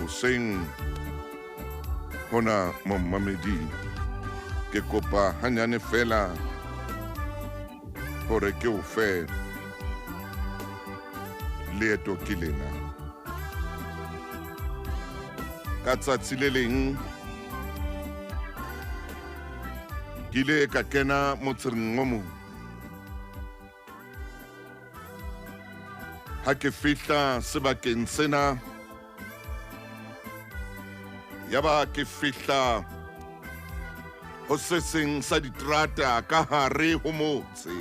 Hoseng hona momamedi, ke kopa hanyane fela hore ke o fe leeto ke lena. Ka tsatsi le leng ke ile ka kena motseng o mong. Ha ke fihla sebakeng sena, yaba ke fihla ho se seng sa diterata ka hare ho motse.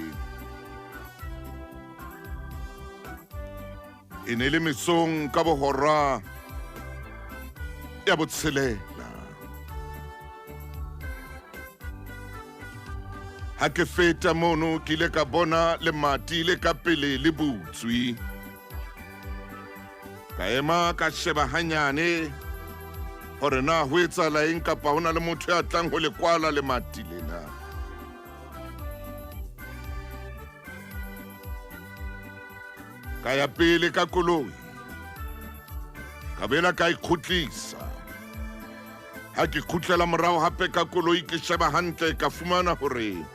E ne le mesong ka bohora ya botshelela. Ha ke feta mono ke ile ka bona lemati le ka pele le butswe. Ka ema ka sheba hanyane hore na ho etsahala eng kapa ho na le motho ya tlang ho le kwala lemati lena. Ka ya pele ka koloi, ka boela ka ikgutlisa. Ha ke khutlela morao hape ka koloi ke sheba hantle, ka fumana hore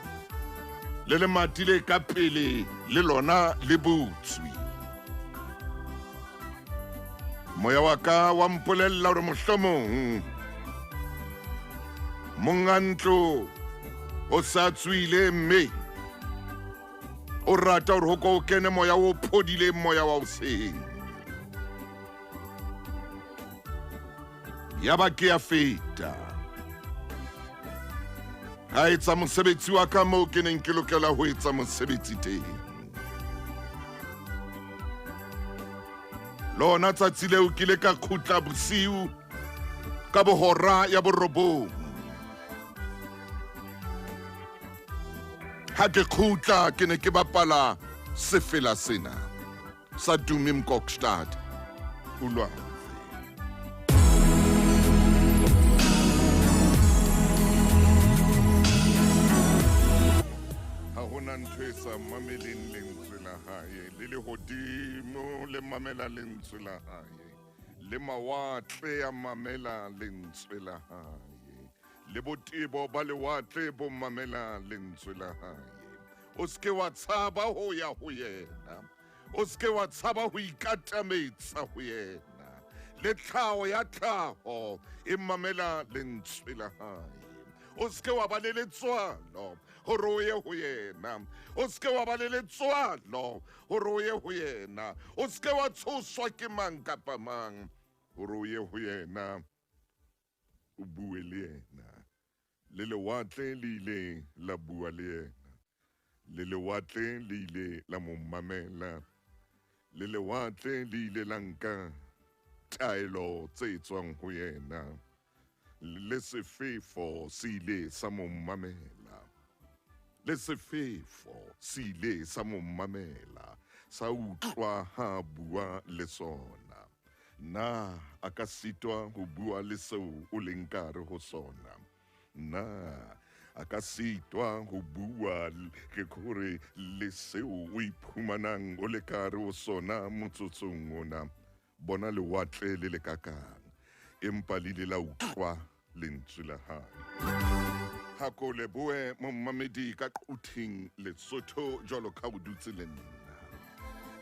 le lemati le ka pele le lona le butswe. Moya wa ka wa mpolella hore mohlomong monga ntlo o sa tswile mme o rata hore ho ko o kene moya o phodileng, moya wa hoseng. Yaba ke a feta, ka etsa mosebetsi wa ka moo ke neng ke lokela ho etsa mosebetsi teng. Lona tsatsi leo ke ile ka khutla bosiu ka bohora ya borobong. Ha ke khutla ke ne ke bapala sefela sena sa Dumi Mkokstad, Ulwandle. Ha hona ntho e sa mameleng lentswe la hae, le lehodimo le mamela lentswe la hae, le mawatle a mamela lentswe la hae, le botebo ba lewatle bo mamela lentswe la hae. O se ke wa tshaba ho ya ho yena, o se ke wa tshaba ho ikatametsa ho yena. Le tlhaho ya tlhaho e mamela lentswe la hae. O se ke wa ba le letswalo hore o ye ho yena, o se ke wa ba le letswalo hore o ye ho yena, o se ke wa tshoswa ke mang kapa mang hore o ye ho yena, o bue le yena. Le lewatle le ile la bua le yena, le lewatle le ile la mo mamela, le lewatle le ile la nka taelo tse tswang ho yena, le sefefo se ile sa mo mamela, le sefefo se ile sa mo mamela, sa utlwa ha a bua le sona. Na a ka sitwa ho bua le seo o leng ka hare ho sona? Na a ka sitwa ho bua ke hore le seo o iphumanang o le ka hare ho sona motsotsong ona? Bona lewatle le lekakang, empa le ile la utlwa lentswe la hae. Ha ko lebohe mommamedi ka Quthing Lesotho jwalo ka o dutse le nna.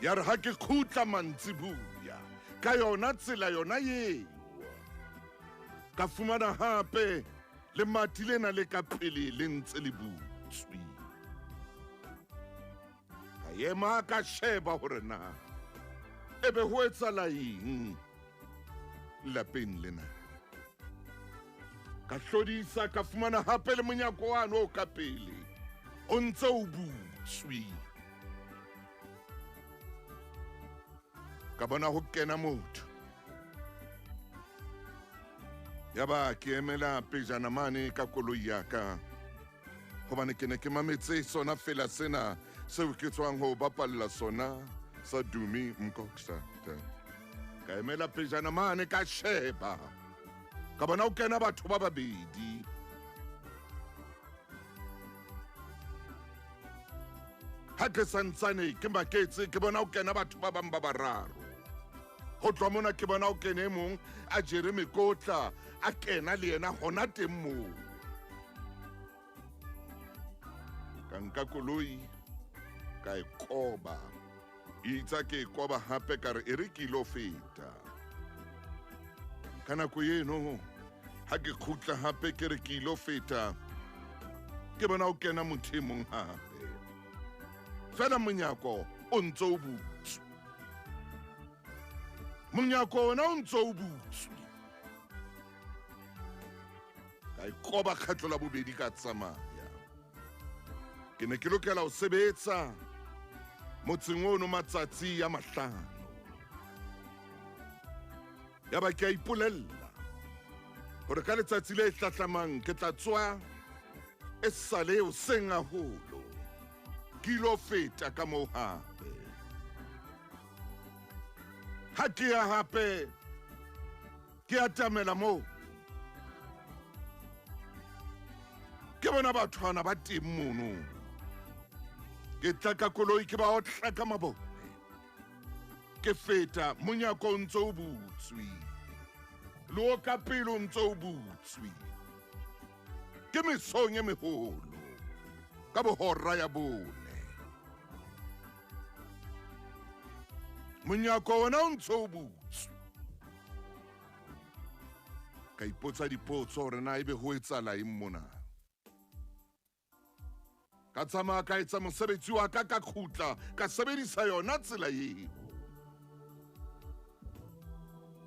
Ya re ha ke khutla mantsibuya ka yona tsela yona eo, ka fumana hape lemati lena le ka pele le ntse le butswe. Ka ema ka sheba hore na ebe ho etsahala eng lapeng lena. Ka hlodisa ka fumana hape le monyako wane o ka pele o ntse o butswe. Ka bona ho kena motho. Yaba ke emela pejana mane ka koloi ya ka, hobane ke ne ke mametse sona fela sena seo ke tswang ho bapalla sona sa Dumi Mkokstad. Ka emela pejana mane ka sheba, ka bona ho kena batho ba babedi. Ha ke santsane ke maketse, ke bona ho kena batho ba bang ba bararo. Ho tloha mona ke bona o kene e mong a jere mekotla, a kena le yena hona teng moo. Ka nka koloi ka e koba. Itsa ke e koba hape ka re e re ke ilo feta. Ka nako eno ha ke kgutla hape ke re ke ilo feta, ke bona o kena motho e mong hape. Fela monyako o ntse o butswe. Monyako ona o ntse o butswe. Ka ikoba kgetlo la bobedi ka tsamaya. Ke ne ke lokela ho sebetsa motseng ono matsatsi a 5. Yaba ke a ipolella hore ka letsatsi le hlahlamang ke tla tswa e sale hoseng haholo, ke ilo feta ka moo hape. Ha ke ya hape ke atamela moo, ke bona bathwana ba teng mono. Ke tla ka koloi ke ba otla ka mabone, ke feta monyako o ntse o butswe, le o ka pele o ntse o butswe. Ke mesong e meholo ka bohora ya 4. Monyako ona o ntse o butswe. Ka ipotsa dipotso hore na ebe ho etsahala eng mona. Ka tsamaya ka etsa mosebetsi wa ka, ka kgutla, ka sebedisa yona tsela eo.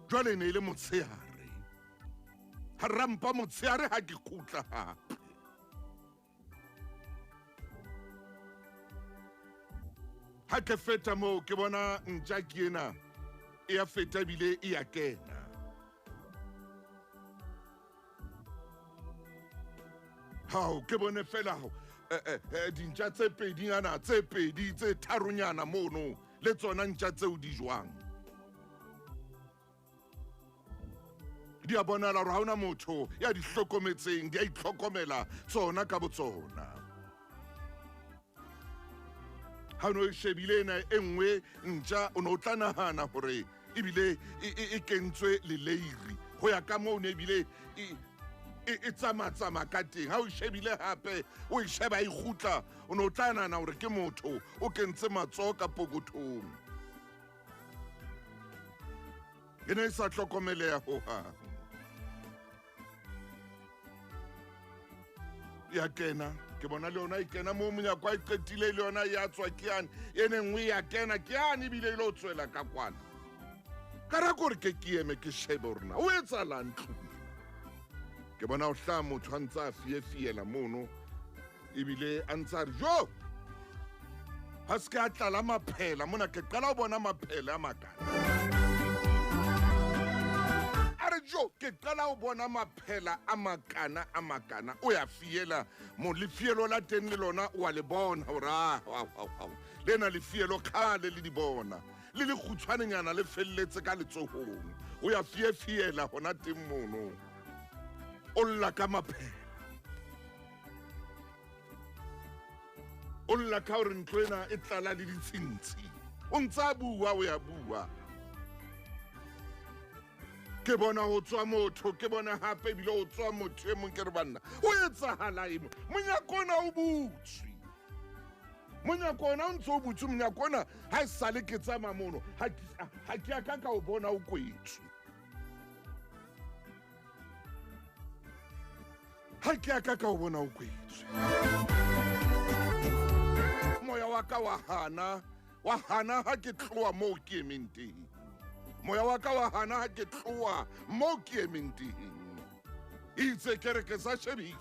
Jwale ne e le motshehare. Ha rampa motshehare ha ke kgutla hape. Ha ke feta moo ke bona ntja ke ena e a feta ebile e a kena. Hao, ke bone fela hao, dintja tse pedinyana, tse pedi, tse tharonyana mono, le tsona ntja tseo di jwang. Di a bonahala hore ha hona motho ya di hlokometseng, di a itlhokomela tsona ka botsona. Ha o no e shebile ena e nngwe ntja, o no o tla nahana hore ebile e kentswe leleiri ho ya ka moo ne ebile e tsamatsama ka teng. Ha o shebile hape, o e sheba e kgutla, o no tla nahana hore ke motho o kentse matsoho ka pokothong. E ne e sa hlokomeleha hohang. Ya kena, ke bona le yona e kena moo monyako a e qetile, le yona ya tswa ke yane, e ne nngwe ya kena ke yane ebile e lo tswela ka kwana. Ka ra kore ke ke eme ke shebe hore na o etsahalang ntlong ena. Ke bona ho hlaha motho a ntse a fiefiela mono, ebile a ntse a re jo, ha se ke a tlala maphela mona, ke qala ho bona maphela a makana. A re jo, ke qala ho bona maphela a makana a makana. O ya fiela mo, lefielo la teng le lona o a le bona hore a, lena lefielo kgale le di bona, le le kgutshwanenyana le felletse ka letsohong. O ya fiefiela hona teng mono, o lla ka maphela, o lla ka hore ntlo ena e tlala le ditshintshi. O ntse a bua, o ya bua. Ke bona ho tswa motho, ke bona hape ebile ho tswa motho e mong. Ke re banna, ho etsahala eng? Monyako ona o butswe, monyako ona o ntse o butswe, monyako ona ha e sale ke tsamaya mono, ha ke a ka ka o bona o kwetswe. Ha ke a ka ka o bona o kwetswe. Moya wa ka wa hana, wa hana ha ke tloha moo ke emeng teng. Moya wa ka wa hana ha ke tloha moo ke emeng teng. Itse ke re ke sa shebile.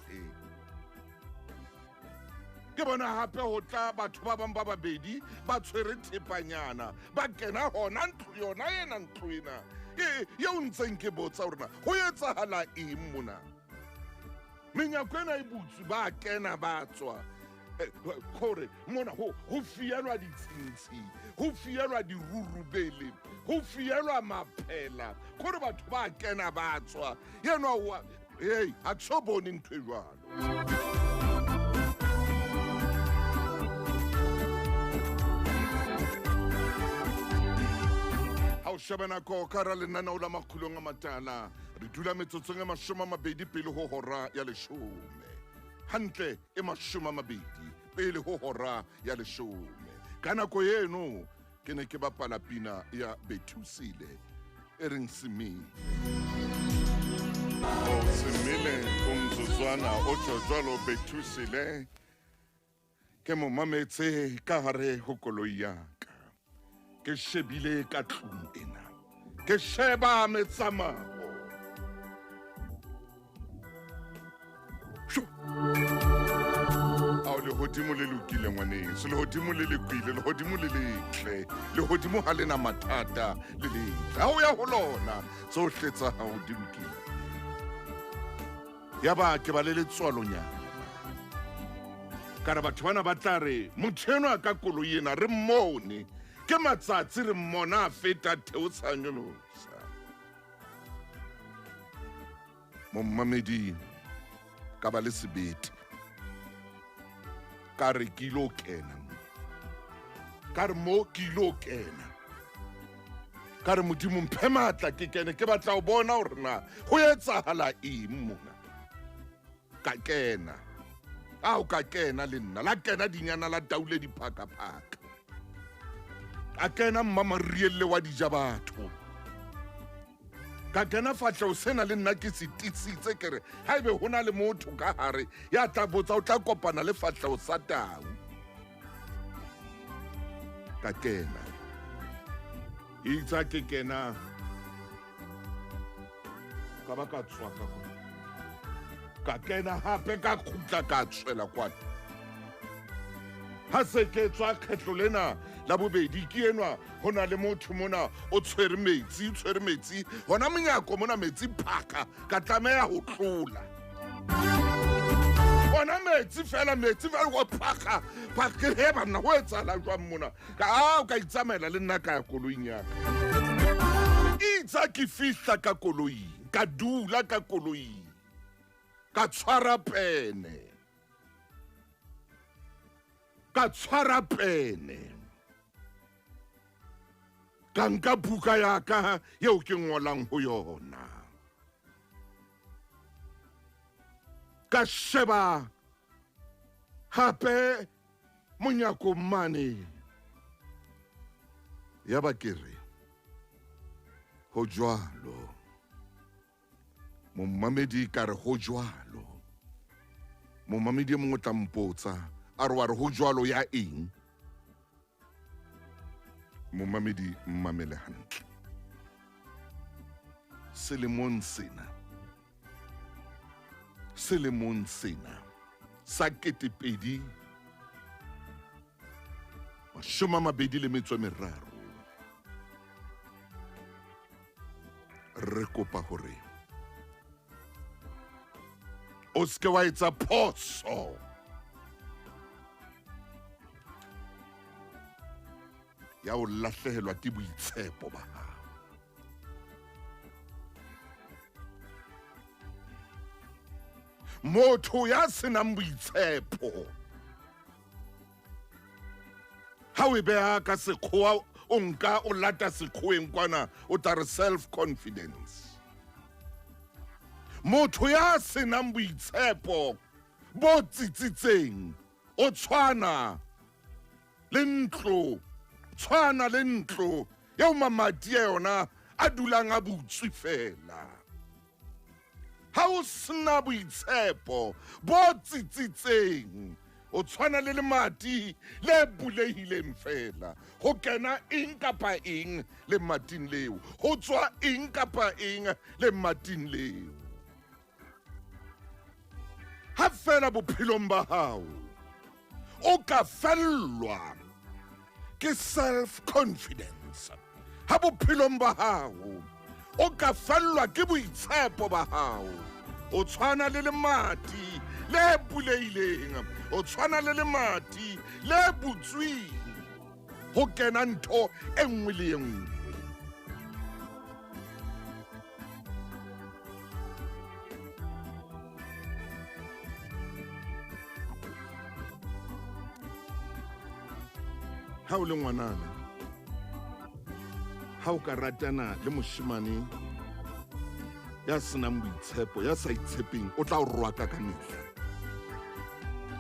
Ke bona hape ho tla batho ba bang ba babedi ba tshwere thepanyana, ba kena hona ntlo yona ena, ntlo ena eo ntseng ke botsa hore na ho etsahala eng mona. Menyako ena e butswe, ba kena ba tswa. Hore mona ho fielwa ditshintshi, ho fielwa dirurubele, ho fielwa maphela, kore batho ba kena ba tswa. Yenwa wa, hey, ha ke so bone ntho e jwalo. Ha o Sheba nako ka hara lenaneo la Makgulong a Matala. Re dula metsotsong e 20 pele ho hora ya 10. Hantle e 20 pele ho hora ya 10. Ka nako eno ke ne ke bapala pina ya Bethusile e reng Semile. O Semile o motsotswana o tjho jwalo Bethusile ke mo mametse ka hare ho koloi ya ka. Ke shebile ka tlung ena. Ke sheba metsamao. Ao lehodimo le lokile ngwaneso, lehodimo le lekwile, lehodimo le letle, lehodimo ha lena mathata le letle. Ha o ya ho lona, tsohle tsa hao di lokile. Yaba ke ba le letswalonyana. Ka re batho bana ba tla re motho enwa ka koloi ena re mmone. Ke matsatsi re mmona a feta theosa nyolosa. Mommamedi ka ba le sebete. Ka re ke ilo kena. Ka re mo ke ilo kena. Ka re Modimo mphe matla ke kene, ke batla ho bona hore na ho etsahala eng mona. Ka kena. Ao ka kena le nna. La kena dinyana la taule diphakaphaka. A kena mmamarielle wa dija batho. Ka kena fahleho sena le nna ke se tisitse ke re haebe ho na le motho ka hare ya tla botsa o tla kopana le fahleho sa tau. Ka kena. Itse ke kena ka ba ka tswa ka kwa. Ka kena hape ka kgutla ka tswela kwana. Ha se ke tswa kgetlo lena la bobedi ke enwa ho na le motho mona o tshwere metsi hona monyako mona metsi phaka ka tlameha ho tlola. Ona metsi fela wa phaka phaka he banna ho etsahala jwang mona ka ao ka itsamaela le nna ka ya koloing ya ka. Itse ke fihla ka koloing ka dula ka koloing ka tshwara pene. Ka tshwara pene. Ka nka buka ya ka eo ke ngolang ho yona. Ka sheba hape monyako mane. Yaba ke re ho jwalo. Mommamedi ka re ho jwalo. Mommamedi e mongwe o tla mpotsa a re wa re ho jwalo ya eng? Momamedi mmamele hantle. Selemong sena sa 2023 re kopa hore o seke wa etsa phoso ya o lahlehelwa ke boitshepo ba hao. Motho ya senang boitshepo ha o e beha ka sekgowa o nka o lata sekgoweng kwana o tla re self confidence. Motho ya senang boitshepo bo tsitsitseng o tshwana le ntlo eo mamati a yona a dulang a butswe fela. Ha o sena boitshepo bo tsitsitseng o tshwana le lemati le bulehileng fela. Ho kena eng kapa eng lemating leo, ho tswa eng kapa eng lemating leo. Ha fela bophelong ba hao o ka fellwa ke self confidence. Ha bophelong ba hao o ka fellwa ke boitshepo ba hao, o tshwana le lemati le bulehileng, o tshwana le lemati le butsweng ho kena ntho e nngwe le e nngwe. Ha o le ngwanana, Ha o ka ratana le moshemane ya senang boitshepo, ya sa itshepeng, o tla o roaka ka mehla.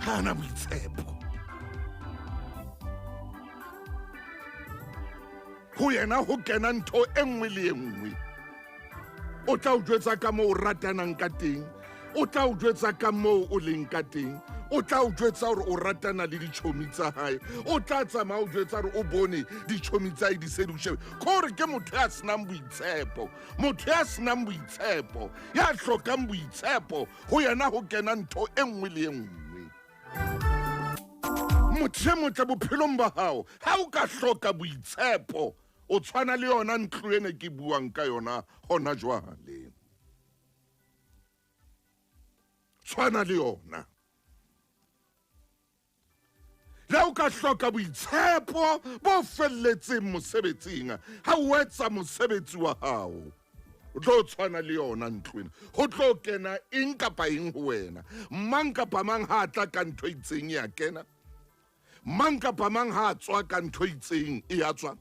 Ha ana boitshepo. Ho yena ho kena ntho e nngwe le e nngwe. O tla o jwetsa ka moo o ratanang ka teng, o tla o jwetsa ka moo o leng ka teng, o tla o jwetsa hore o ratana le ditjhomi tsa hae, o tla tsamaya o jwetsa hore o bone ditjhomi tsa hae di se di o shebe. Ke hore ke motho ya senang boitshepo, motho ya senang boitshepo, ya hlokang boitshepo, ho yena ho kena ntho e nngwe le e nngwe. Motho e motle bophelong ba hao, ha o ka hloka boitshepo, o tshwana le yona ntlo ena ke buang ka yona hona jwale. Tshwana le yona. Le ha o ka hloka boitshepo bo felletseng mosebetsing, ha o etsa mosebetsi wa hao, o tlo tshwana le yona ntlo ena. Ho tlo kena eng kapa eng ho wena. Mang kapa mang ha a tla ka ntho e itseng e a kena. Mang kapa mang ha a tswa ka ntho e itseng e a tswa.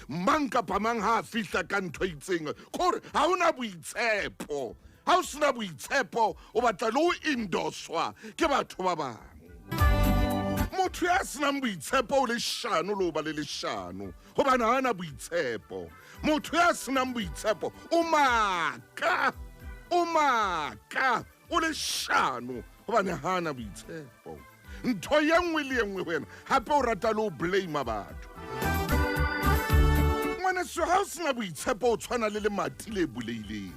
Mang kapa mang ha a fihla ka ntho e itseng, kore ha hona boitshepo. Ha o sena boitshepo, o batla le ho endoswa ke batho ba bang. Motho ya senang boitshepo o leshano le ho ba le leshano, hobane ha ana boitshepo. Motho ya senang boitshepo o maka, o maka, o leshano, hobane ha ana boitshepo. Ntho ye nngwe le ye nngwe ho yena, hape o rata le ho blame batho. Ngwaneso, ha o sena boitshepo, o tshwana le lemati le buleileng.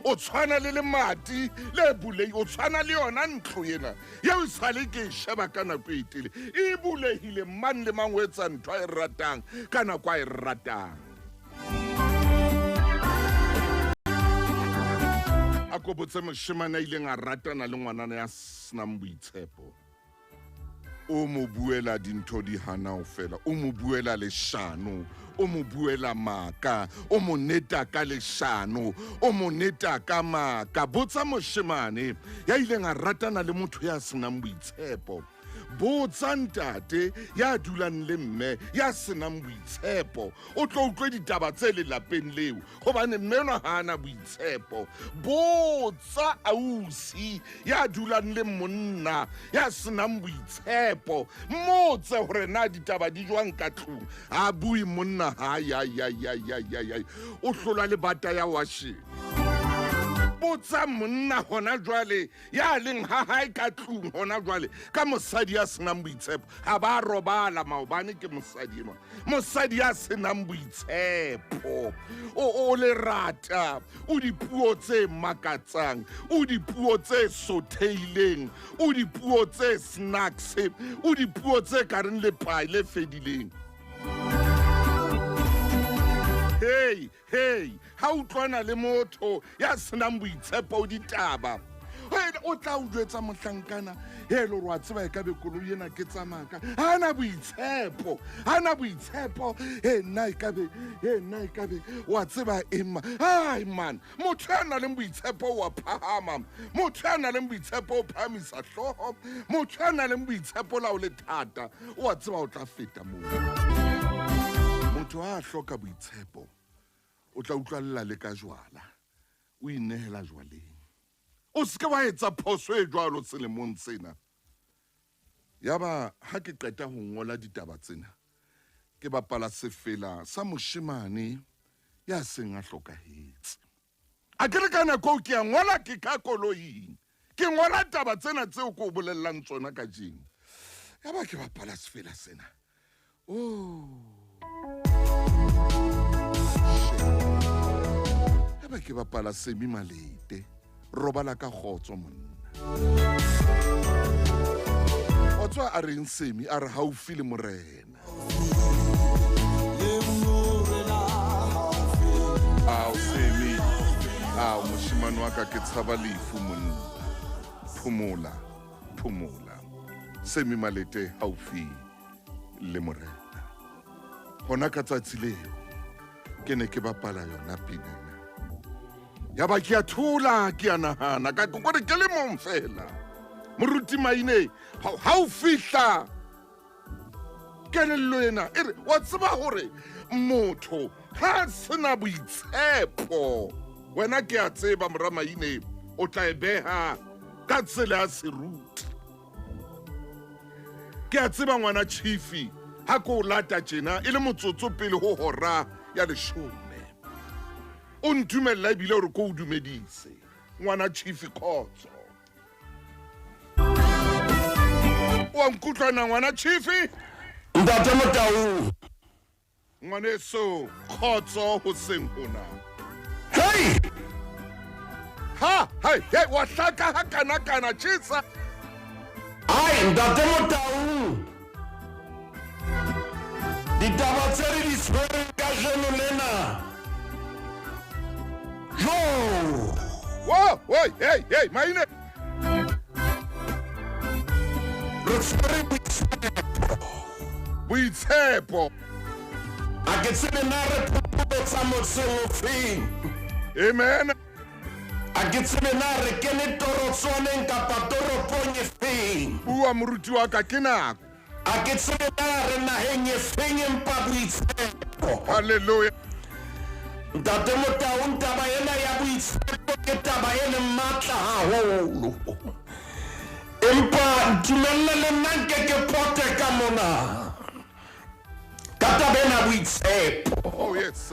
O tshwana le lemati le bulei, o tshwana le yona ntlo ena eo esale ke e sheba ka nako e tele. E bulehile, mang le mang o etsa ntho a e ratang ka nako a e ratang. A ko botse moshemane a ileng a ratana le ngwanana ya senang boitshepo. O mo buela dintho di hana ho fela, o mo buela leshano, o mo buela maka, o mo neta ka leshano, o mo neta ka maka. Botsa moshemane ya ileng a ratana le motho ya senang boitshepo. Botsa ntate ya dulang le mme ya senang boitshepo. O tlo utlwe ditaba tse lelapeng leo, hobane mme enwa ha ana boitshepo. Botsa ausi ya dulang le monna ya senang boitshepo. Mmotse hore na ditaba di jwang ka tlung. Ha bue monna, ha ya ya ya ya ya ya. O hlola le bata ya washeng. Botsa monna hona jwale ya leng ha hae ka tlung hona jwale ka mosadi ya senang boitshepo. Ha ba robala maobane ke mosadi enwa, mosadi ya senang boitshepo. O lerata, o dipuo tse makatsang, o dipuo tse sotheileng, o dipuo tse snacks, o dipuo tse ka reng lepae le fedileng. Hey, hey, ha utlwana le motho ya senang boitshepo o ditaba, o tla o jwetsa mohlankana e le hore wa tseba e ka be koloi ena ke tsamaya ka ha na boitshepo, ha na boitshepo. E nna e ka be, e nna e ka be wa tseba eng ma? Ai man, motho ya nang le boitshepo wa phahama, motho ya nang le boitshepo o phahamisa hlooho, motho ya nang le boitshepo la o le thata, o a tseba o tla feta moo. Motho ha a hloka boitshepo, o tla utlwalla le ka jwala, o inehela jwaleng. O se ke wa etsa phoso e jwalo selemong sena. Yaba ha ke qeta ho ngola ditaba tsena, ke bapala sefela sa moshemane ya seng a hlokahetse. A ke re ka nako ke a ngola ke ka koloing, ke ngola taba tsena tseo ke o bolellang tsona kajeno. Yaba ke bapala sefela sena. Oh. Yaba ke bapala Semi Malete, robala ka kgotso monna. O tswa a reng Semi, a re haufi le morena. Ao Semi, ao moshemane wa ka ke tshaba lefu monna. Phomola, phomola. Semi Malete haufi le morena. Hona ka tsatsi leo ke ne ke bapala yona pina ena. Yaba ke a thola, ke a nahana ka kore ke le mong fela. Moruti Maine, ha o fihla kelello ena e re wa tseba hore motho Ha sena boitshepo. Wena ke a tseba mora Maine o tla e beha ka tsela ya seruti. Ke a tseba ngwana Chifi ha ko o lata tjena e le motsotso pele ho hora ya leshome. O ntumella ebile hore ko o dumedise. Ngwana Chifi khotso. O a nkutlwa na ngwana Chifi? Ntate Motau. Ngwaneso khotso hoseng hona. Hey! Ha, hey, hey, wa hlaka ha kana kana tjhesa. Ai, Ntate Motau. Ditaba tse re di tshwereng kajeno lena. Jo! Wo, wo, hey, hey, Maine. Re tshwere boitshepo. Boitshepo. A ke tsebe na re phopholetsa motseng ofeng. Amen. A ke tsebe na re kene torotswaneng kapa toropong efeng. Bua moruti wa ka ke nako. A ke tsebe na re naheng efeng empa boitshepo. Hallelujah. Ntate Motaung, taba ena ya boitshepo ke taba e leng matla haholo. Empa ntumelle le nna nke ke pote ka mona ka taba ena ya boitshepo. Oh yes.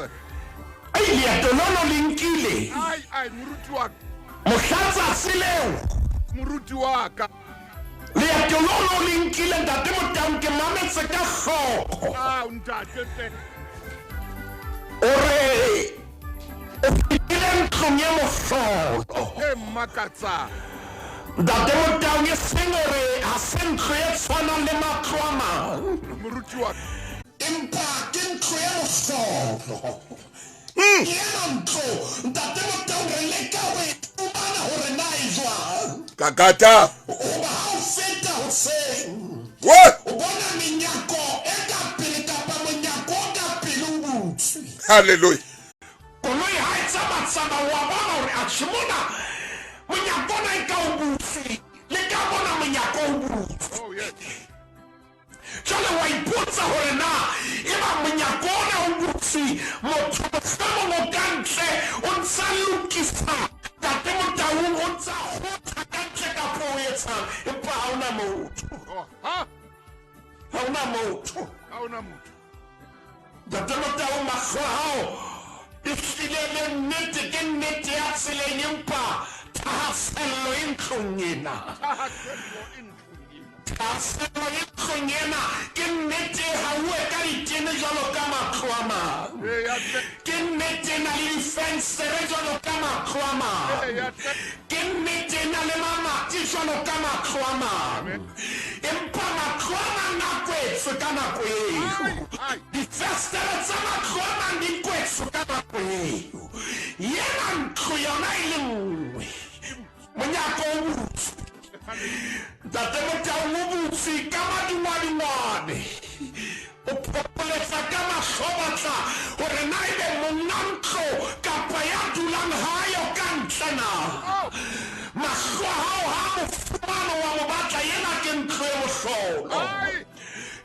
Ai, leeto leno le nkile. Ai, ai, moruti wa ka. Mohla tsatsi leo. Moruti wa ka. Leeto leno le nkile Ntate Motaung, ke mametse ka hloko. Ah, ntate hle. O re o fetile ntlong e mohlolo. E mmakatsang. Ntate Motaung, e seng hore ha se ntlo e tshwanang le matlo a mang. Moruti wa ka. Empa ke ntlo e mohlolo. Ke ena ntlo, Ntate Motaung, re leka ho e fumana hore na e jwang. Kakata. Hoba ha o feta hoseng. What? O bona menyako e ka pele kapa monyako o ka pele o butswe. Hallelujah. Koloi ha e tsamatsama wa bona hore atjhe mona monyako ona e ka o butswe, le ka mona monyako o butswe. Oh yes. Jwale wa ipotsa hore na eba monyako ona o butswe, motho mohlomong o ka ntle o ntsa lokisa Ntate Motaung, o ntsa kgotha ka ntle kapa o etsang, empa ha ona motho. Oh, ha? Ha ona motho. Ha ona motho. Ntate Motaung, mahlo a hao e hlile le nnete ke nnete ya tseleng, empa thahasello e ntlong ena. Thahasello e ntlong ena. Thahasello e ntlong ena ke nnete e hauwe ka ditene jwalo ka matlo a mang. Ke nnete e na le difenstere jwalo ka matlo a mang. Ke nnete e na le mamati jwalo ka matlo a mang. Empa matlo a mang a kwetswe ka nako eo. Difenstere tsa matlo a mang di kwetswe ka nako eo. Yena ntlo yona e le nngwe. Monyako o butswe. Ntate Motaung o butswe ka madingwadingwane. O phopholetsa ka mahlo batla hore na ebe monga ntlo kapa ya dulang hae o ka ntle na. Mahlo a hao ha a mo fumane wa mo batla, yena ke ntlo e mohlolo.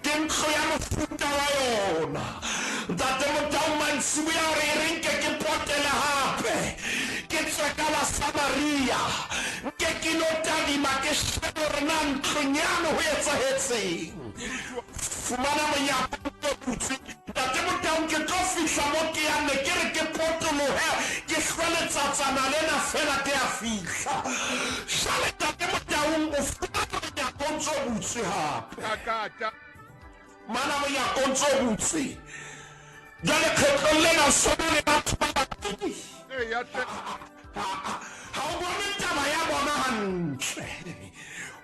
Ke ntlo ya mofuta wa yona. Ntate Motaung mantsiboya o re e re nke ke potele hape. Ke tswe ka la Samaria. Nke ke lo tadima ke shebe hore na ntlong yane ho etsahetseng. Fumana monyako o butswe. Ntate Motaung ke tlo fihla mo ke yang ne ke re ke potolohe ke hlwe letsatsana lena fela ke a fihla. Jwale Ntate Motaung o fumana monyako o ntso butswe hape. Kakata. Mana monyako o ntso butswe. Jwale kgetlong lena o sona le batho ba babedi. Eya hle. Ha o bone taba ya bona hantle.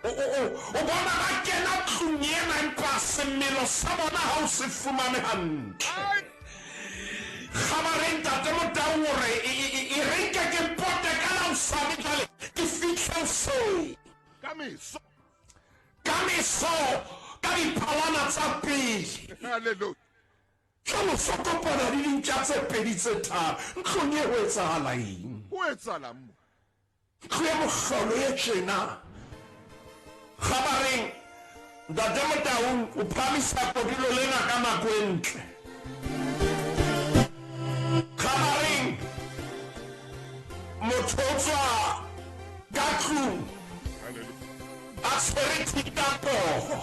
O bona ba kena tlung ena empa semelo sa bona ha o se fumane hantle. Kgabareng Ntate Motaung o re e re nke ke pote ka la hosane jwale ke fihle hoseng. Ka meso. Ka meso ka diphalana tsa pele. Hallelujah. Jwale o so kopana le dintja tse pedi tse tharo ntlong e, ho etsahala eng? Ho etsahalang mo? Ntlo e mohlolo e tjena. Kgabareng, Ntate Motaung o phahamisa kodulo lena ka nako e ntle. Khabareng motho o tswa ka tlung a tshwere thita poho.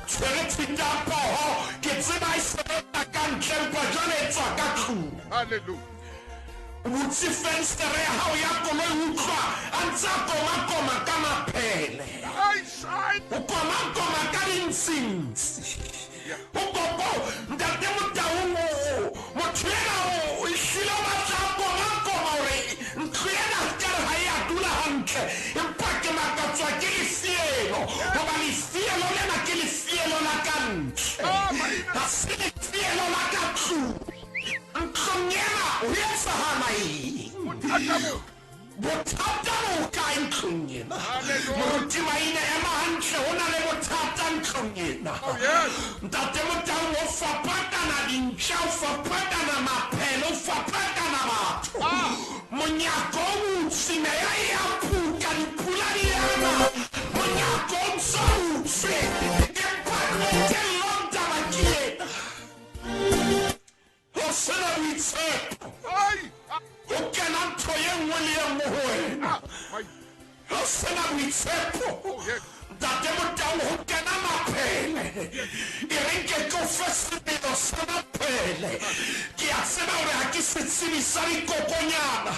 Tshwere thita poho, ke tseba e sebetsa ka ntle empa jwale e tswa ka tlung. Hallelujah. O butse fenstere ya hao ya koloi o utlwa a ntse a komakoma ka maphele. O komakoma ka dintsintsi. O kopo ntate Motaung o motho ena o ehlile o batla a komakoma hore ntlo ena ekare ha e a dula hantle empa ke makatswa ke lefielo hoba lefielo lena ke lefielo la ka ntle ha se lefielo la ka tlung. Ntlong ena ho etsahala eng? Bothata bo hokae ntlong ena? Moruti Maine, ema hantle, ho na le bothata ntlong ena. Ntate Motaung o fapakana dintja, o fapakana maphele, o fapakana batho. Monyako o butswe, meya e a puka, dipula di ana, monyako o ntso butswe. Empa qetellong taba ke ena. Ho sena boitshepo. Ho kena ntho ye nngwe le ye nngwe ho wena. Ho sena boitshepo. Ntate Motau, ho kena maphele. E re nke ke o fe semelo sa maphele. Ke a tseba hore ha ke setsebi sa dikokonyana,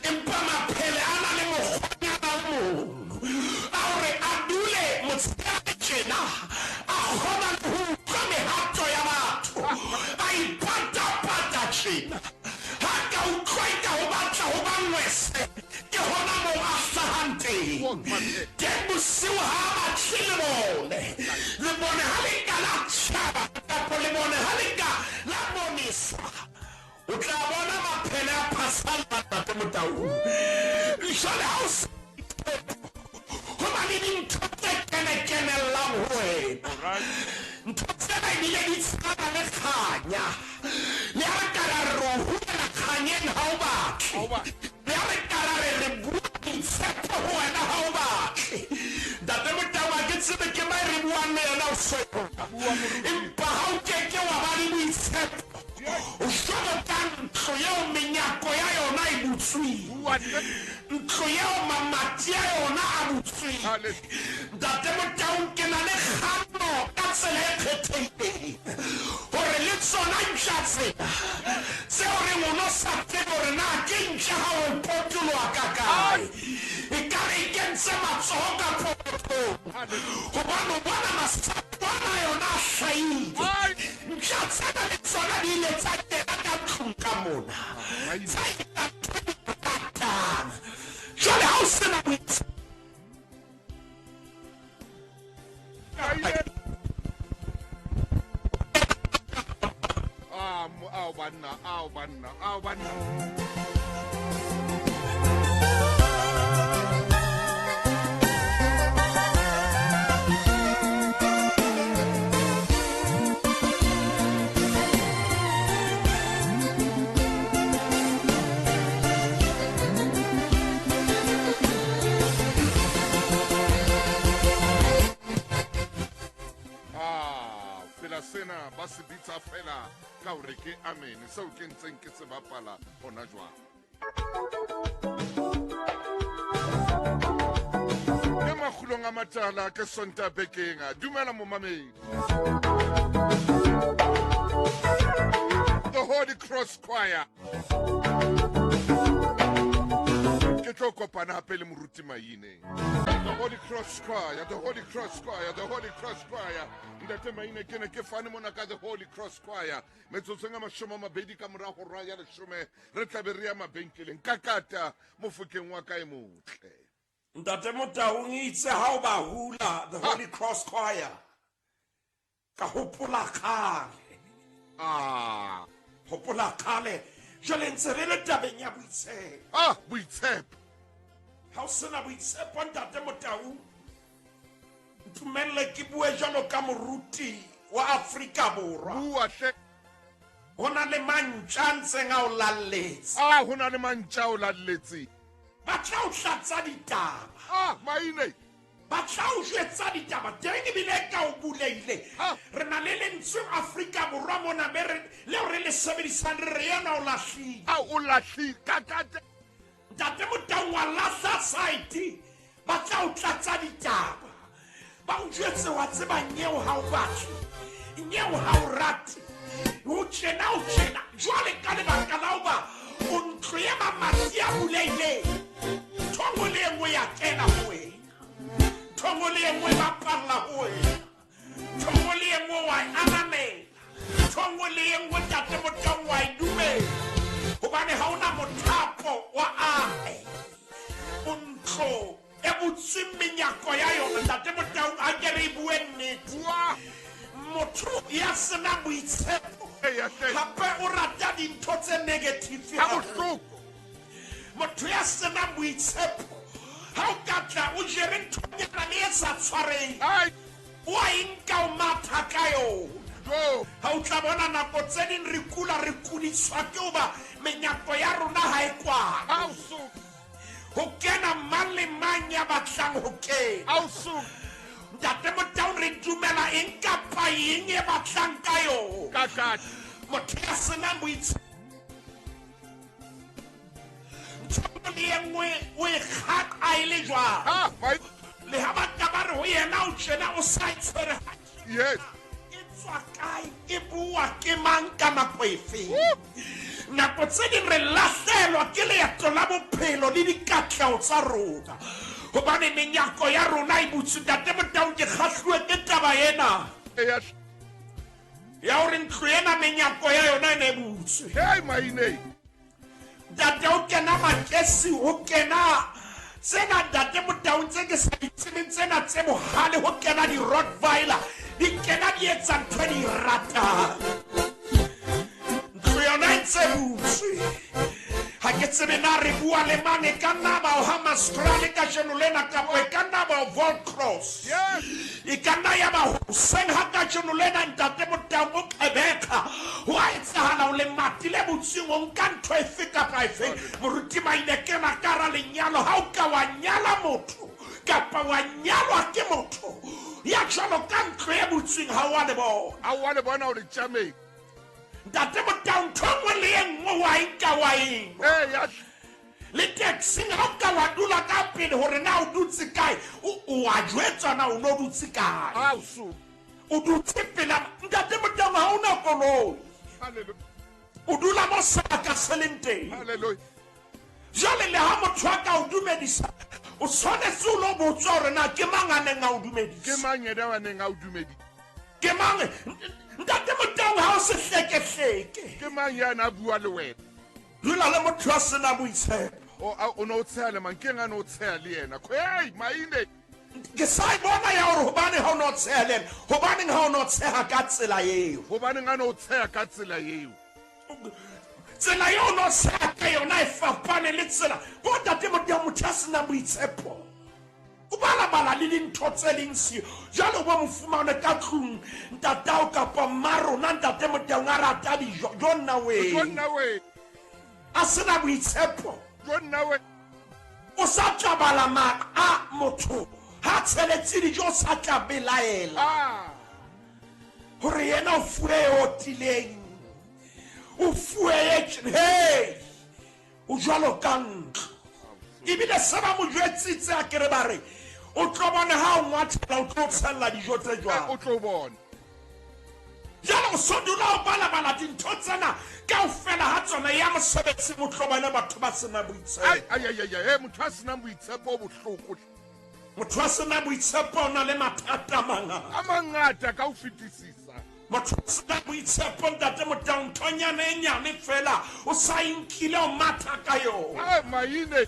empa maphele a na le mokgwanyana o mong a hore a dule motshehare tjena, a kgona le ho utlwa mehato ya batho, a ipatapata tjena. Ha a ka utlwa eka ho batla ho ba ngwese, ke hona moo a hlahang teng. Teng bosiu ha a batle lebone. Lebone ha le ka la tjhaba kapa lebone ha le ka la boneswa, o tla bona maphele a phasalla, Ntate Motaung. Jwale ha o sa ho na le dintho tse kene-kenellang ho wena. Ntho tsena ebile di tshwana le kganya. Le ha re ka ra re re o hulela kganyeng ha o batle. Le ha re ka ra re re bua boitshepo ho wena ha o batle. Ntate Motau, ha ke tsebe ke mang re buang le yena hoseng hona. Empa ha o ke ke wa ba le boitshepo, o jwalo ka ntlo eo menyako ya yona e butsweng. Ntlo eo mamati a yona a butsweng. Ntate Motaung, ke na le kganno ka tsela e kgethehileng hore le tsona ntja tsena tseo reng o no sa tsebe hore na ke ntja ha o potoloha ka kae, ekare e kentse matsoho ka pokothong hobane o bona masapo ana a yona a hlahile. Ntja tsena le tsona di ile tsa kena ka tlung ka mona tsa etsa ntho e di ratang. Jwale ha o se na boitshepo, Ah, ao banna, ao banna, ao banna. Ah, fela sena ba se bitsa fela ka hore ke amen seo ke ntseng ke se bapala hona jwang ke makgulong a matala ke sonta bekeng dumela momamedi the holy cross choir ke tlo kopana hape le moruti maine the holy cross choir the holy cross choir the holy cross choir ntate maine ke ne ke fane mona ka the holy cross choir metsotsong a mashome a mabedi ka mora hora ya leshome re tlabe re ya mabenkeleng ka kata mofokeng wa ka e motle Ntate Motaung itse ha o ba hula the Holy Cross Choir ka hopola kgale ah hopola kgale jwale ntse re le tabeng ya boitshepo ah boitshepo ha o sena boitshepo ntate Motaung ntumelle ke bue jwalo ka moruti wa Afrika Borwa bua hle ho na le mantša a ntseng a o lalletse ah ho na le mantša o lalletseng ba tla o tlatsa ditaba ah maine Ba tla o jwetsa ditaba teng ebile ka o buleile. Re na le lentswe Afrika Borwa mona be re leo re le sebedisang re re yena o lahlile. A o lahlile ka ka Ntate Motaung wa lahla site ba tla o tlatsa ditaba. Ba o jwetse wa tseba nyeo ha o batle. Nyeo ha o rate. O tjena o tjena jwale ka lebaka la hoba o ntlo ya mamati a buleileng. Ntho e nngwe le e nngwe ya kena ho wena. Ntho e nngwe le e nngwe ba palla ho wena. Ntho e nngwe le e nngwe wa e ananela. Ntho e nngwe le e nngwe Ntate Motaung wa e dumela. Hobane ha ona mothapo wa ae. O ntlo e butsweng menyako ya yona. Ntate Motaung a ke re e bue nnete. Motho ya senang boitshepo hape o rata dintho tse negative Ha bohloko. Motho ya senang boitshepo ha o ka tla o jere nthonyana le e sa tshwareng o a e nka o matha ka yona. Ha o tla bona nako tse ding re kula re kudiswa ke hoba menyako ya rona ha e kwalwe. Ho kena mang le mang ya batlang ho kena. Ntate Motaung re dumela eng kapa eng e batlang ka yona. Motho ya senang boitshepo ntho le e nngwe o e kgaqa e le jwang. Le ha ba ka ba re ho yena o tjena o sa e tshwere hantle. Yes. E tswa kae e bua ke mang ka nako efe? Nako tse ding re lahlelwa ke leeto la bophelo le dikatleho tsa rona hobane menyako ya rona e butswe. Ntate Motaung ke kgahluwe ke taba ena ya hore ntlo ena menyako ya yona e ne e butswe. Hey maine. Ntate o kena makesi ho kena tsena Ntate Motaung tse ke sa di tsebeng tsena tse bohale ho kena di-Rottweiler di kena di etsa ntho e di ratang. Ntlo yona e ntse butswe. Ha ke tsebe na re bua le mang, e ka nna ba o Hammanskraal kajeno lena kapa e ka nna ba o Volcross. E ka nna ya ba hoseng ha kajeno lena Ntate Motaung o Qhebeka ho a etsahala o lemati le butsweng o nka ntho efe kapa efe. Moruti Maine kena ka hara lenyalo ha o ka wa nyala motho kapa wa nyalwa ke motho ya jwalo ka ntlo e butsweng ha o a le bona. Ha o a le bona o le tjameng. Ntate Motaung ntho e nngwe le e nngwe wa e nka wa enwa. Le taxing ha o ka wa dula ka pele hore na o dutse kae o wa jwetswa na o no dutse kae. O dutse pela Ntate Motaung ha o na koloi. O dula mo sebaka se leng teng. Jwale le ha motho a ka o dumedisa o tshwanetse o lo botswa hore na ke mang a neng a o dumedisa. Ke mang yena a neng a o dumedisa? Ke mang Ntate Motaung ha o sehlekehleke? Ke mang ya na bua le wena? Dula le motho a sena boitshepo. O no tsheha le mang? Ke eng a no tsheha le yena? Hey, maine. Ke sa e bona ya hore hobane ha o no tsheha le yena. Hobaneng ha o no tsheha ka tsela eo? Hobaneng a no tsheha ka tsela eo? Tsela eo o no tsheha ka yona e fapane le tsela. Bo Ntate Motaung motho a senang boitshepo. O balabala le dintho tse leng siyo. Jwale o bo mo fumane ka tlung ntatao kapa mma rona Ntate Motaung a rata dijo. Jo nna we. Jo nna we. A sena boitshepo. Jo nna we. O sa tla bala a motho ha tsheletse dijo o sa tla belaela. Hore yena o fuwe e otileng. O fuwe e hey. O jwalo ka ntlo. Ebile se ba mo jwetsitse a kere ba re o tlo bona ha o ngwathela o tlo tshella dijo tse jwang. O tlo bona. Jwale o so dula o balabala dintho tsena kaofela ha tsona ya mosebetsing o tlo bona batho ba senang boitshepo. Ai ai ai ai motho a senang boitshepo o bohloko. Motho a senang boitshepo o na le mathata a mangata. A mangata ka ho fetisisa. Motho a senang boitshepo Ntate Motaung nthonyana e nyane fela o sa e nkile o matha ka yona. Ai maine.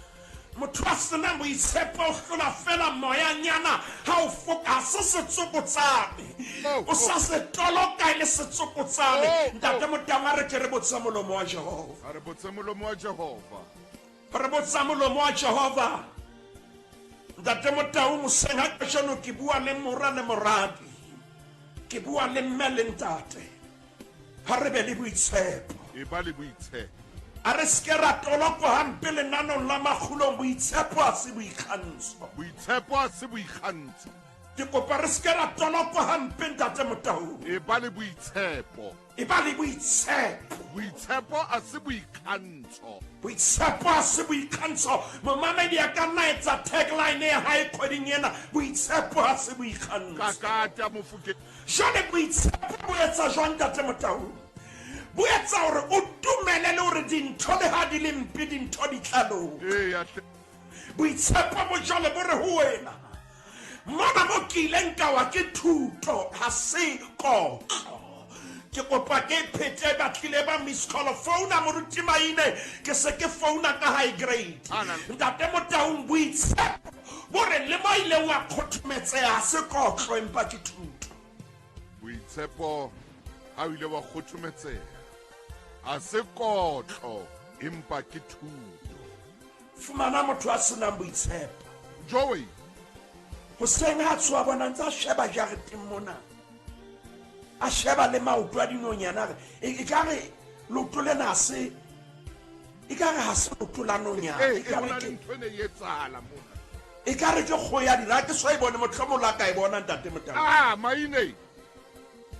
Motho a senang boitshepo o hlola fela moyanyana ha o foka se setsokotsane. O sa se toloka e le setsokotsane. Ntate Motaung a re ke re botse molomo wa Jehova. A re botse molomo wa Jehova. Re botsa molomo wa Jehova. Ntate Motaung hoseng ha kajeno ke bua le mora le moradi. Ke bua le mme le ntate. Ha re be le boitshepo. E ba le boitshepo. A re se ke ra tolokwa hampe lenanong la makgulong, boitshepo ha se boikgantsho. Boitshepo ha se boikgantsho. Ke kopa re se ke ra tolokwa hampe, Ntate Motaung. E ba le boitshepo. E ba le boitshepo. Boitshepo ha se boikgantsho. Boitshepo ha se boikgantsho. Momamedi a ka nna etsa tagline ya hae kgweding ena, boitshepo ha se boikgantsho. Kakata Mofokeng. Jwale boitshepo bo etsa jwang, Ntate Motaung? Bo etsa hore o dumele le hore dintho le ha di le mpe, dintho di tla loka. Eya hle. Boitshepo bo jwale bo re ho wena, mona mo ke ileng ka wa ke thuto, ha se kotlo. Ke kopa ke phete, batlile ba miss call founa moruti Maine, ke se ke founa ka high grade. Ntate Motaung, boitshepo bo re le mo ileng wa kgothometseha ha se kotlo empa ke thuto. Boitshepo ha o ile wa kgothometseha ha se kotlo empa ke thuto. Fumana motho a senang boitshepo. Joey. Hoseng ha tsoha bona ntse a sheba jareteng mona, a sheba le maoto a dinonyana, a re e ka re leoto lena ha se, e ka re ha se leoto la nonyana, Ee, e ka ho re na le ke ntho e ne e etsahala mona. E ka re ke kgoho ya dira, ha ke so e bone, mohlomong la ka e bona, Ntate Motau. Ah, Maine.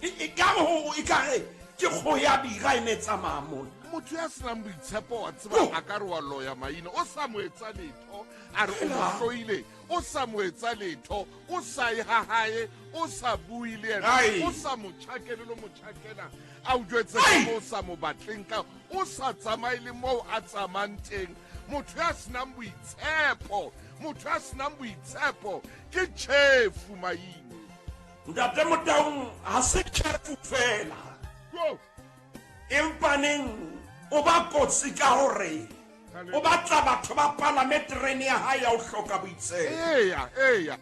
E ka re ho, e ka re ke kgoho ya dira e ne e tsamaya mona. Motho ya senang boitshepo wa tseba a ka re wa loya Maine, o sa mo etsa letho, a re o mo hloile, o sa mo etsa letho, o sa ye ha hae, o sa bue le yena, o sa mo tjhakele le mo tjhakela, a o jwetse ka moo o sa mo batleng ka, o sa tsamaye le moo a tsamayang teng. Motho ya senang boitshepo, motho ya senang boitshepo ke tjhefu Maine. Ntate Motaung, ha se tjhefu fela. Yo. Empa neng o ba kotsi ka hore o batla batho ba palame terene ya hae ya ho hloka boitshepo. Eya, eya.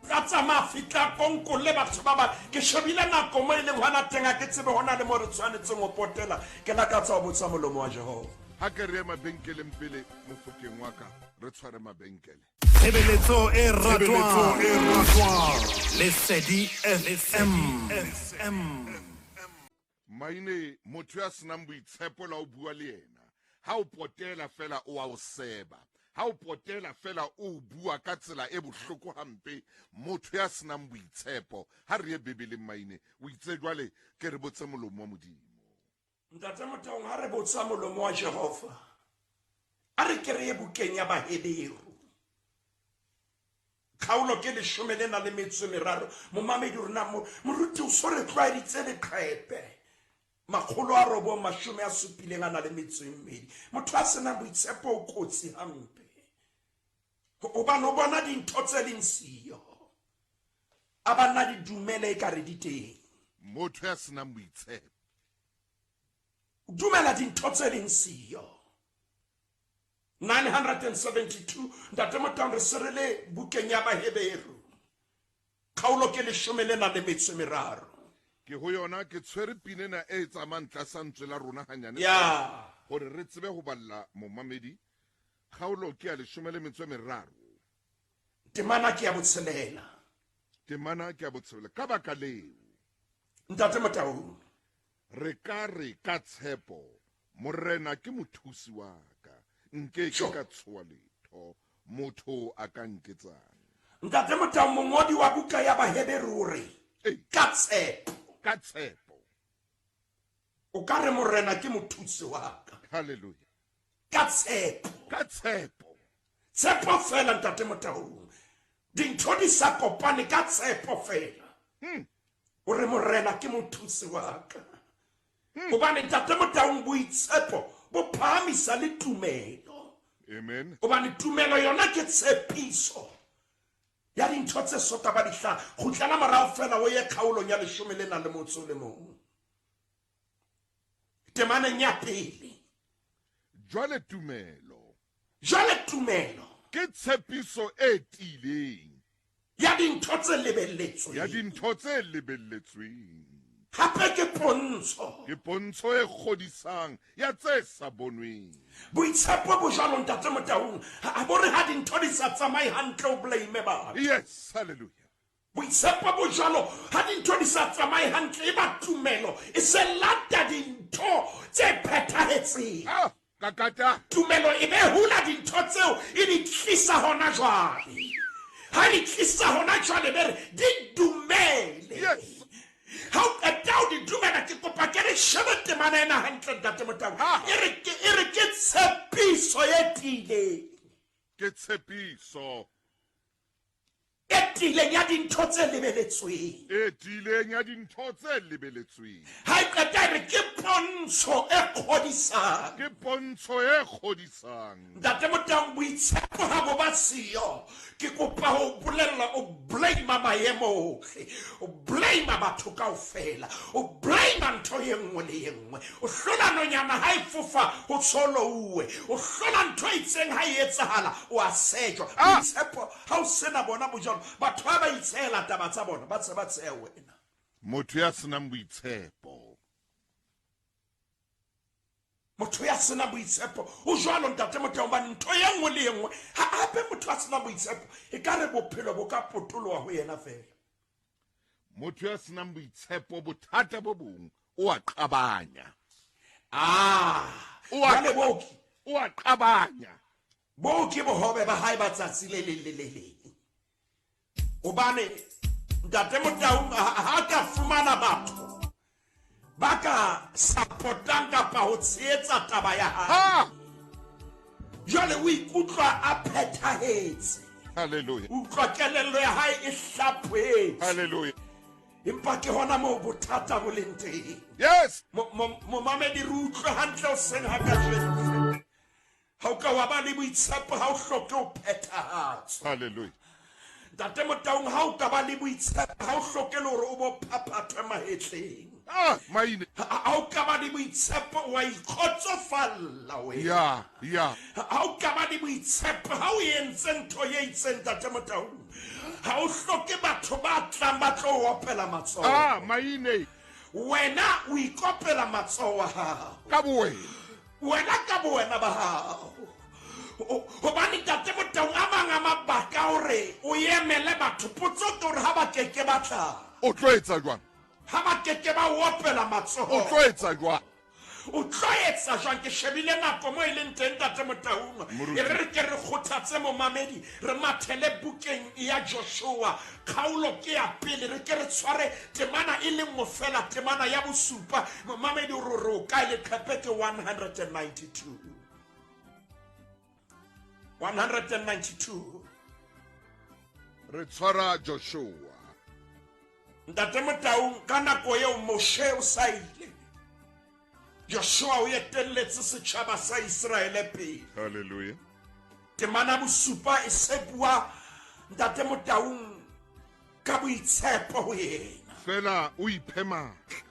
Ka tsamaya fihla konkolle batho ba bang. Ke shebile nako mo e leng hona teng, ha ke tsebe hona le mo re tshwanetseng ho potela. Ke lakatsa ho botsa molomo wa Jehova. Ha ke re ye mabenkeleng pele, Mofokeng wa ka, re tshware mabenkele. Tshebeletso e ratwang. Lesedi FM. Maine, motho ya senang boitshepo la o bua le yena, ha o potela fela o a o seba, ha o potela fela o bua ka tsela e bohloko hampe, motho ya senang boitshepo. Ha re ye Bibeleng, Maine, o itse jwale ke re botse molomo wa Modimo. Ntate Motaung, ha re botsa molomo wa Jehova, a re ke re ye bukeng ya Baheberu. Kgaolo ke leshome le na le metso e meraro. Momamedi rona moruti o so re tlwaeditse leqhepe. Makgolo a robong mashome a supileng a na le metso e mmedi. Motho a senang boitshepo o kotsi hampe. Hobane o bona dintho tse leng siyo. A ba nna di dumele e ka re di teng. Motho ya senang boitshepo. O dumela dintho tse leng siyo. 972 Ntate Motaung, re se re le bukeng ya Baheberu, kgaolo ke leshome le nang le metso e meraro. Ke ho yona ke tshwere pina ena e tsamayang tlasa ntswe la rona hanyane Ya. hore re tsebe ho balla momamedi. Kgaolo ke ya leshome le metso e meraro. Temana ke ya botshelela. Temana ke ya botshelela. Ka baka leo, Ntate Motaung, re ka re ka tshepo, Morena ke mothusi wa ka, nke ke ka tshoha letho, motho a ka nketsang. Ntate Motaung, mongodi wa buka ya Baheberu o re, ka tshepo. Ka tshepo. O ka re Morena ke mothusi wa ka. Hallelujah. Ka tshepo. Ka tshepo. Tshepo fela, Ntate Motaung. Dintho di sa kopane, ka tshepo fela. O re Morena ke mothusi wa ka. Hobane Ntate Motaung, boitshepo bo phahamisa le tumelo. Amen. Hobane tumelo yona ke tshepiso ya dintho tse soka ba di hlaha. Kgutlela morao fela o ye kgaolong ya leshome le nang le motso le mong. Temaneng ya pele. Jwale tumelo. Jwale tumelo. Ke tshepiso e tiileng. Ya dintho tse lebelletsweng. Ya dintho tse lebelletsweng. Hape ke pontsho. Ke pontsho e kgodisang ya tse sa bonweng. Boitshepo bo jwalo, Ntate Motaung, ha bo re ha dintho di sa tsamaye hantle o blame batho. Yes, hallelujah. Boitshepo bo jwalo, ha dintho di sa tsamaye hantle, e ba tumelo e se lata dintho tse phethahetseng. Ah. Kakata. Tumelo e be hula dintho tseo e di tlisa hona jwale. Ha di tlisa hona jwale be re di dumele. Yes. Ha o qeta ho di dumela, ke kopa ke re shebe temana ena hantle, Ntate Motau. E re ke e re ke tshepiso e tiileng. Ke tshepiso. E tiileng ya dintho tse lebeletsweng. E tiileng ya dintho tse lebeletsweng. Ha e qeta e re ke pontsho e kgodisang. Ke pontsho e kgodisang. Ntate Motaung, boitshepo ha bo ba siyo. Ke kopa ho bolella, o blame maemo ohle, o blame batho kaofela, o blame ntho e nngwe le e nngwe. O hlola nonyana ha e fofa ho tsholouwe, o hlola ntho e itseng ha e etsahala, o a sejwa. Boitshepo ha o sena bona bo jwalo, batho ha ba itshehela taba tsa bona, ba tse ba tsheha wena. Motho ya senang boitshepo. Motho ya senang boitshepo o jwalo, Ntate Motho, hobane ntho e nngwe le e nngwe ha hape motho a senang boitshepo e ka re bophelo bo ka potoloha ho yena fela. Motho ya senang boitshepo bothata bo bong o a qabanya. Ah, jwale bo o a qabanya. Boo ke bohobe ba hae ba tsatsi le leng le le leng. Hobane Ntate Motaung ha ka fumana batho ba ka supportang kapa ho tshehetsa taba ya hae, jwale o ikutlwa a phethahetse. Hallelujah. O utlwa kelello ya hae e hlaphohetse. Hallelujah. Empa ke hona moo bothata bo leng teng. Yes. Momamedi, re utlwe hantle o seng ha kajeno. Ha o ka wa ba le boitshepo, ha o hloke ho phethahatswa. Hallelujah. Ntate Motaung, ha o ka ba le boitshepo, ha o hloke le hore o bo phaphathwe mahetleng. Ah, maine. Ha o ka ba le boitshepo, wa ikgotsofalla wena. Ya, ya. Ha o ka ba le boitshepo, ha o entse ntho e itseng, Ntate Motaung, ha o hloke batho ba tlang ba tlo o opela matsoho. Ah, maine. Wena o ikopela matsoho a hao. Ka bowena. Wena ka bowena ba hao. Hobane Ntate Motaung, a mang a mabaka hore o emele batho, potso ke hore ha ba keke ba tla. O tlo etsa jwang? Ha ba keke ba o opela matsoho. O tlo etsa jwang? O tlo etsa jwang? Ke shebile nako mo e leng teng, Ntate Motaung. E re re ke re kgothatse momamedi, re mathele bukeng ya Joshua, kgaolo ke ya pele, re ke re tshware temana e le nngwe fela, temana ya bosupa. Momamedi, o re o kae? Leqhepe ke 192. 192. Re tshwara Joshua. Ntate Motaung, ka nako eo Moshe o sa ile, Joshua o etelletse setjhaba sa Iseraele pele. Hallelujah. Temana bosupa e se bua, Ntate Motaung, ka boitshepo ho yena. Fela o iphe matla.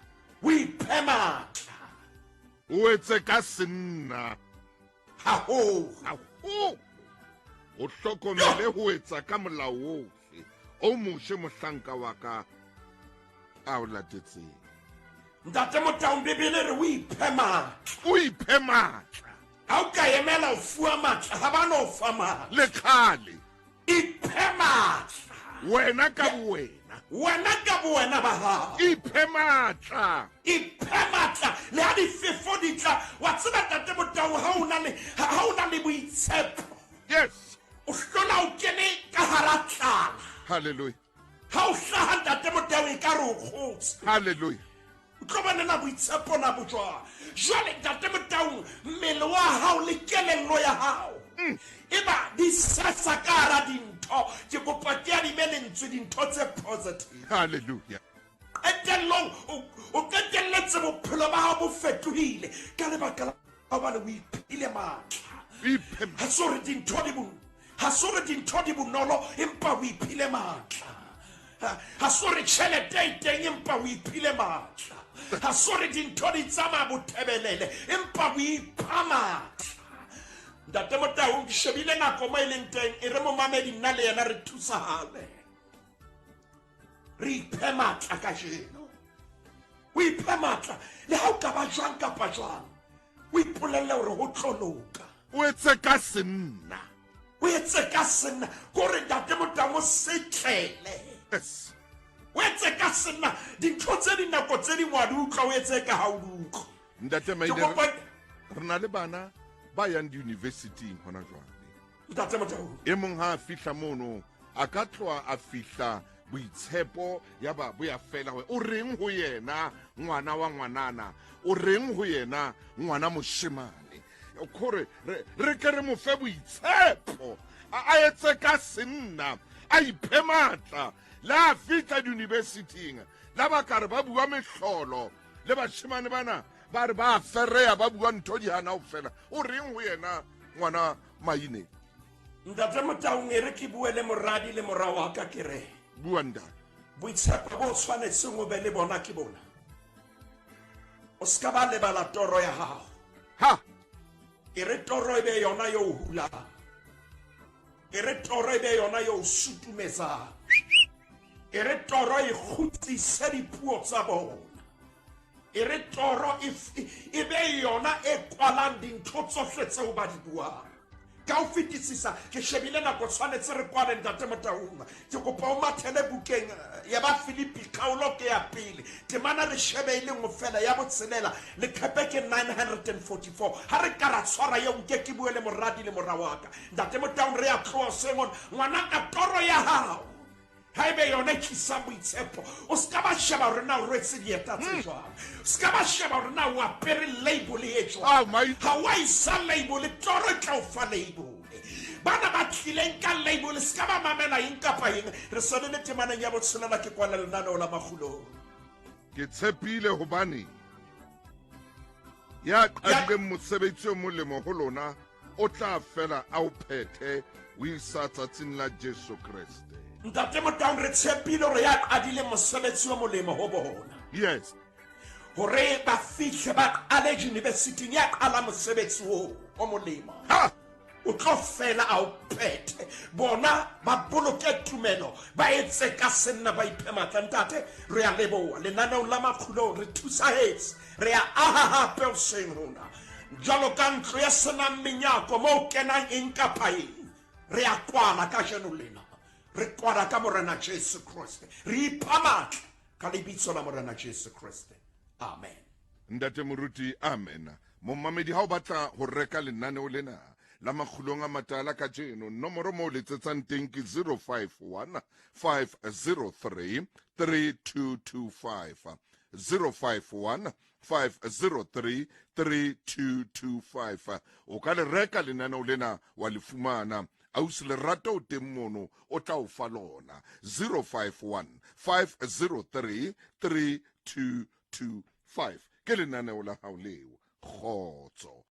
O iphe matla. O etse ka senna. Haholo. Haholo. O hlokomele ho etsa ka molao ohle o Moshe mohlanka wa ka a o latetseng. Ntate Motaung, Bibele re o iphe matla. O iphe matla. Ha o ka emela o fuwa matla, ha ba no fa matla. Le kgale. Iphe matla. Wena ka bowena. Wena ka bowena ba hao. Iphe matla. Iphe matla. Le ha difefo di tla, wa tseba Ntate Motaung, ha o na le ha o na le boitshepo. Yes. O hlola o kene ka hara tlala. Hallelujah. Ha o hlaha, Ntate Motaung, e ka re o kgotse. Hallelujah. O tlo bona boitshepo na bo jwang. Jwale Ntate Motaung, mmele wa hao le kelello ya hao e ba di sesa ka hara dintho. Ke kopa ke adime lentswe, dintho tse positive. Hallelujah. Qetellong o qetelletse bophelo ba hao bo fetohile ka lebaka la hobane o iphile matla. Ha se hore dintho di ha se hore dintho di bonolo, empa o iphile matla. Ha se hore tjhelete e teng, empa o iphile matla. Ha se hore dintho di tsamaya bothebelele, empa o ipha matla. Ntate Motaung, ke shebile nako mo e leng teng, e re momamedi nna le yena re thusahale. Re iphe matla kajeno. O iphe matla le ha o ka ba jwang kapa jwang. O ipolelle hore ho tlo loka. O etse ka senna. O etse ka senna. Ke hore Ntate Motaung o setlele. Yes. O etse ka senna. Dintho tse dinako tse ding wa di utlwa, o etse ka ha o di utlwa. Ntate Maine, re na le bana ba yang diyunivesithing hona jwale. Ntate Motaung. E mong ha a fihla mono a ka tloha a fihla boitshepo ya ba bo ya fela hore o reng ho yena ngwana wa ngwanana, o reng ho yena ngwana moshemane. Kore re ke re mo fe boitshepo, a etse ka senna, a iphe matla. Le a fihla diyunivesithing la ba ka re ba bua mehlolo le bashemane bana ba re ba fereya ba bua ntho di hana ho fela. O reng ho yena ngwana Maine? Ntate Motaung, e re ke bue le moradi le mora wa ka, ke re bua ntate. Boitshepo bo tshwanetseng o be le bona ke bona. O ska ba lebala toro ya hao. Ha e re toro e be yona yo o hulang, e re toro e be yona yo o sutumetsang, e re toro e kgutlise dipuo tsa bona, e re toro e be yona e kwalang dintho tsohle tseo ba di buang. Ka ho fetisisa ke shebile nako tshwanetse re kwale ntate Motaung. Ke kopa o mathele bukeng ya ba Filipi kgaolo ke ya pele temana re shebe e le nngwe fela ya botshelela, leqhepe ke 944. Ha re ka ra tshwara eo nke ke bue le moradi le mora wa ka. Ntate Motaung, re ya tloha hoseng hona. Ngwanaka, toro ya hao ha ebe yona e tlisang boitshepo, o ska ba sheba hore na o rwetse dieta tse jwang, o ska ba sheba hore na o apere label e jwang. Ha wa isa label, toro e tla o fa label. Bana ba tlileng ka label ska ba mamela eng kapa eng. Re sone le temaneng ya botshelela, ke kwala lenaneo la makgulong. Ke tshepile hobane ya qadileng mosebetsi o molemo ho lona o tla fela a o phethe o isa tsatsing la Jesu Kreste. Ntate Motaung, re tshepile hore ya qadileng mosebetsi o molemo ho bona, yes, hore ba fihle ba qale university ya qala mosebetsi o o molemo, ha o tlo fela a o phethe. Bona ba boloke tumelo, ba etse ka senna, ba iphe matla. Ntate, re a leboha lenaneong la makgulong, re thusahetse, re a aha hape hoseng hona jwalo ka ntlo ya senang menyako mo o kenang eng kapa eng. Re a kwala kajeno lena, re kwala ka Morena Jesu Kreste, re ipha matla ka lebitso la Morena Jesu Kreste, amen. Ntate Moruti, amen. Momamedi, ha o batla ho reka lenaneo lena la makgulong a matala kajeno, nomoro moo letsetsang teng ke 051 503 3225, 051 503 3225. O ka le reka lenaneo lena wa le fumana. Ausi Lerato o teng mono, o tla o fa lona. 051 503 3225 ke lenaneo la hao leo. Kgotso.